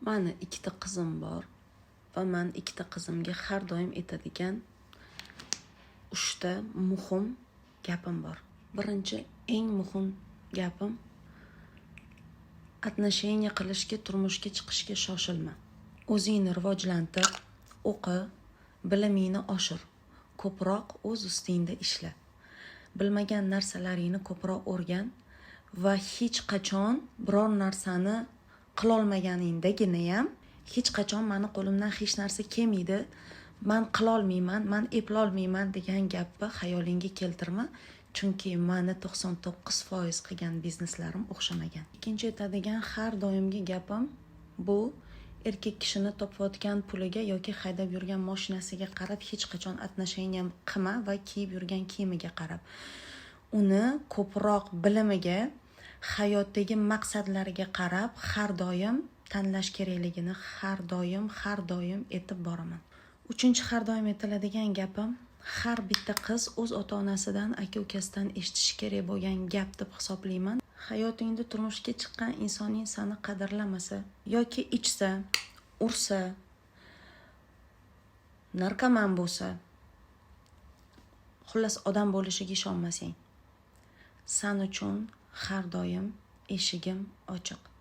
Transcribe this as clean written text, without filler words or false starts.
Mani ikkita qizim bor va man ikkita qizimga har doim aytadigan uchta muhim gapim bor. Birinchi, eng muhim gapim: отношения qilishga, turmushga chiqishga shoshilma. O'zingni rivojlantir, o'qi, bilimingni oshir, ko'proq o'z ustingda ishla, bilmagan narsalaringni ko'proq o'rgan va hech qachon biror narsani qilolmaganingdaginayam hech qachon "Mani qo'limdan hech narsa kelmaydi, man qilolmayman, man eplolmayman" degan gapni xayolingga keltirma, chunki mani 99% qilgan bizneslarim o'xshamagan. Ikkinchi aytadigan har doimgi gapim bu: erkak kishini topayotgan puliga yoki haydab yurgan moshinasiga qarab hech qachon отношения qilma va kiyib yurgan kiyimiga qarab. Uni ko'proq bilimiga, hayotdagi maqsadlariga qarab har doim tanlash kerakligini har doim, har doim aytib boraman. Uchinchi har doim aytiladigan gapim, har bitta qiz o'z ota onasidan, aka ukasidan eshitishi kerak bo'lgan gap deb hisoblayman: hayotingda turmushga chiqqan insoning sani qadrlamasa yoki ichsa, ursa, narkoman bo'lsa, xullas, odam bo'lishiga ishonmasang, san uchun har doim eshigim ochiq.